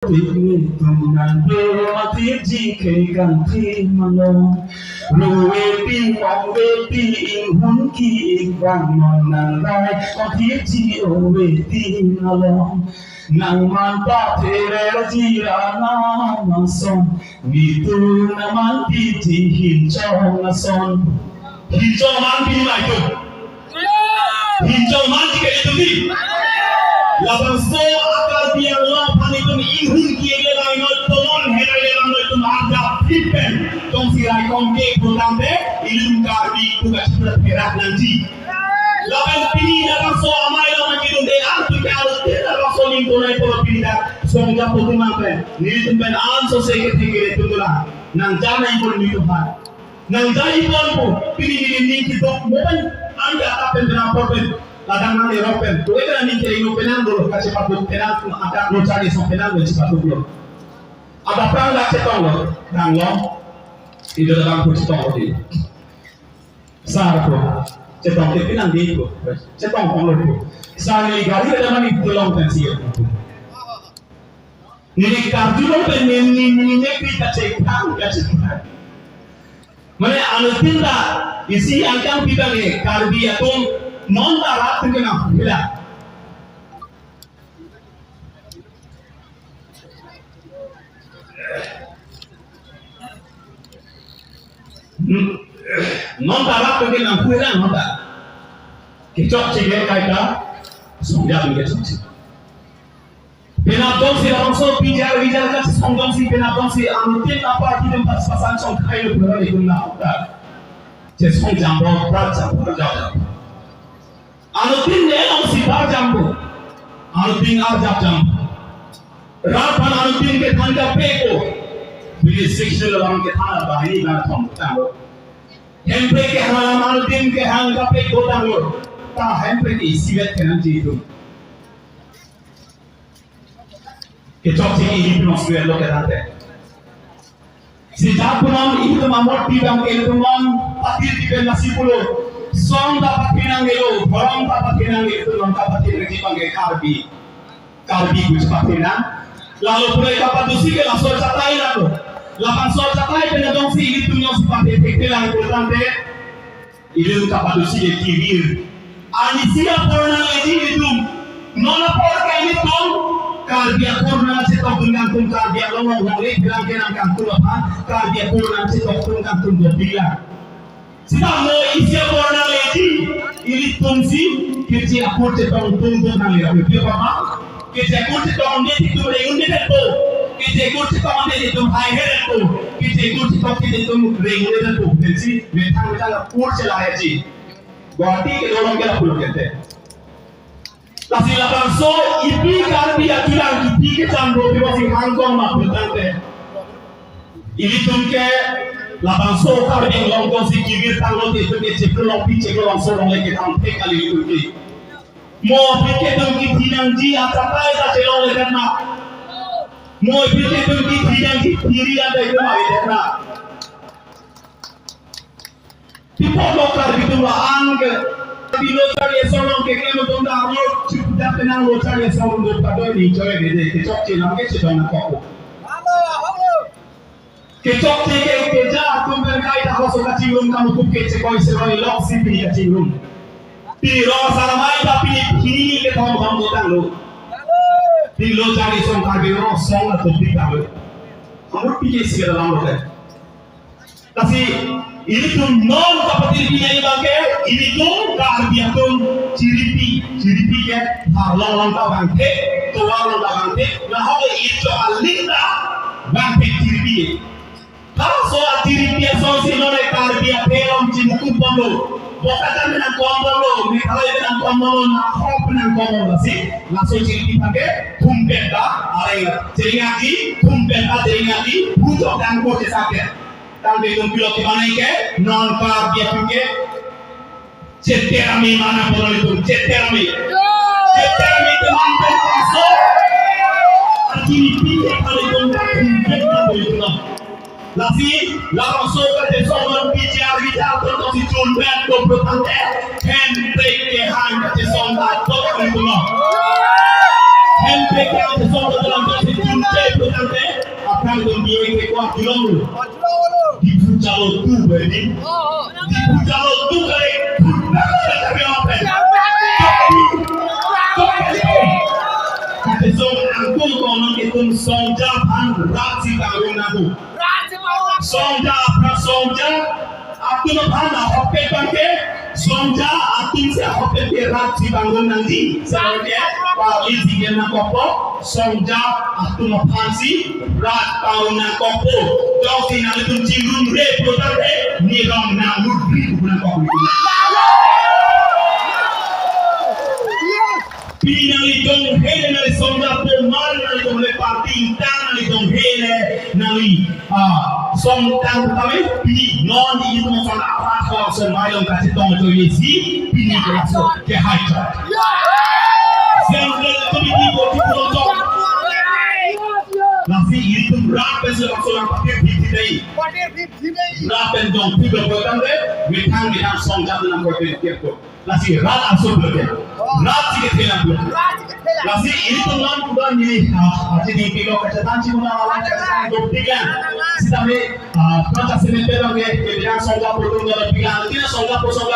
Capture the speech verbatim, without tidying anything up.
Tik ni tum nang do matik ji ke kan thi mano. Ruwe pi ong we pi inghun ki ik bang non nang rai matik ji o we ti nalo. Nang man ta the re ji ra na ma son. Ni tu nang man ti ji hin chong na son. Hin chong man pi mai tu. Hin chong man ti ke itum di. Labangso a-Karbi Anglong aphan itum inghun ki-ik le lang noi, tomon herai le lang noi, itum arjap phit pen tongsi raikom ke putangte ilitum Karbi pu kachipra pherak nangji. Lapen pini labangso amei along nangkedunde an tu ke alo te labangso ling tonai polo pini dak songjap putu mang pen nelitum pen anso se kethe kere tum dolang. Nang jana ikon nitum aphan. Nang jai pon pu, pini neli ning kidok mo pen, an ke atap pen penang apor pen, ladang nang erok pen, tu eka ning kereng lo penang dolo, kachepatuk penang, adak lo charli asong penang lo chepatuk lo. Ada prang dak chetong lo, dang lo, ido dang pu chetong lo di. Sar pu, chetong ke penang di pu, chetong kong lo pu. Sar neli gari ada mani tulong pensi ya pu. Neli karjulong pen neli, neli, neli, neli kri kachepang, kachepang. Mane anuttin ta isi angkang pi abang ke Karbi atum non ta rat tum ke nang pila. Hmm. Non ta rat tum ke nang pila non ta. Kechokche ke kaita, songjap kechokche. Penap dongsi labangso bijar bijar kachesong dongsi penap dongsi anuttin aparty atum pas pasan song khai lo pulo itum na utar. Chesong jambo, bar jambo, bar jambo. Anuttin ne dongsi bar jambo. Anuttin arjap jambo. Rat aphan anuttin kethan kapeko. Bini section labang kethan abahini bang thom tanglo. Hemprek kehang anuttin kehang kapeko tanglo. Ta Hemprek isivet kenangji itum. Kechokche ke ilitum square lo ke tangte. Si jat punam itum amot pi abang ke itum non patir pi pen lasi pulo. Song ta patir nangnelo, dhorom ta patir nangnelo, itum non ta patir nangji abang ke Karbi. Karbi pu chepatir nang. Lalu pulai kapadusi ke laso chatai nanglo. Labangso chatai pen dongsi ilitum jongsi patir thekthelang pu tangte. Ilitum kapadusi ke kivir. Anisi apor nangleji ilitum. Non apor ke ilitum Karbi akur nangchetokdun kangtung, Karbi Anglong longle pherangke nang kangtung aphan Karbi akur nangchetokdun kangtung dopiklang. Sita mo isi apor nangleji ilitum si keche akur chetongdun nangle. Pi apa? Keche akur chetongde itum reng un-edetpo. Keche akur chetongde itum haihe detpo. Keche akur chetongde itum reng un-edetpo. Pensi methang methang akur chelaheji. Guwahati ke dolong ke lapu lo kente. Lasi labangso ipi Karbi aturang ipi kecham do pibo si hangkong ma pu tangte. Ilitum ke labangso Karbi Anglong tongsi kivir tanglo te itum ke cheplo longpi cheplo longso longle ke tangte kali ilitum ke. Mo aphi ke itum kithi nangji achatai ta chelongle det ma. Mo aphi ke itum kithi nangji thiri anta itum ave det ma. Tipot lo Karbi atum la-an ke. Karbi lo charli asong along keklem atum ta arlo chipda penang lo charli asong along do padoi ni choi ke de kechokche lam ke chedon nangkok. Kechokche ke keja atum pen kaita hoso kachingrum kamukup ke chekoi seroi lok si pini kachingrum. Pini rong saramai ta pini pini kethom thom dotanglo. Pini lo charli asong Karbi Anglong asong la topi tanglo. Amur pini sira lam lo ke. Lasi ilitum non kapatir pi abang ke ilitum Karbi atum chiripi, chiripi ke tharlong along ta bangthek, tovar along ta bangthek, lahok le icho aling ta bangthek chiripi. Halaso achiripi asonsi non Karbi aphelong chimukup bomlo. Bokatan nangkom bomlo, Meghalaya nangkom bomlo, nahok nangkom bomlo si. Laso chiripi aphan ke thumpet ta, areng cheringa di, thumpet ta cheringa di, bujok dan ko chesake. Tangte itum pilo kebanai ke, non Karbi atum ke, cheterami mana polo itum, cheterami. Cheterami teman pen kaso, ati pi ke palo itum, pi ke palo itum. Lasi, labangso kachesong non bichar bichar to to si chun pen to pro tangte, Hemprek kehang kachesong ta to palo itum. M P K ang song dalam kasih tunte putante akan membiayai kekuat julong. Diphu chalo tu berdin. Diphu chalo tu kare pun kami apa? Kate song angkul konon itum songja aphan rat si tanggung nangkok. Songja aphan songja atum aphan ahokpet abangke, songja atum si ahokpet ke rat si tanggung nangji. Sangke pa isi gen nangkokpo, songja atum aphan si rat tanggung nangkokpo. Jongsi nanglitum chingrumre putangte, nirong nangmutri nangkokpo. Pini nangli donghe le nangli songja aphan, nangli donghe party ingtang, nangli donghe le nangli, ah, songtang kami. Pini non di itu masalah apa kau semai long kasih tong joy si pini kelas ke hai cha. Central Committee boti pulang jok. Lasi ilitum rat pen si langsung yang pakai di sini. Rat pen jong tidak buatan deh. Mitang mitang songja dalam buat dia. Lasi rat asur berke. Rat si kethe lang. Lasi ilitum lang kuda ni, ah, aji di pilo kachethan si muna alam kachethan dopik lang. Sitame, ah, kaca semen pelang ke, ke bilang songja putung dalam pilang. Tina songja pu songja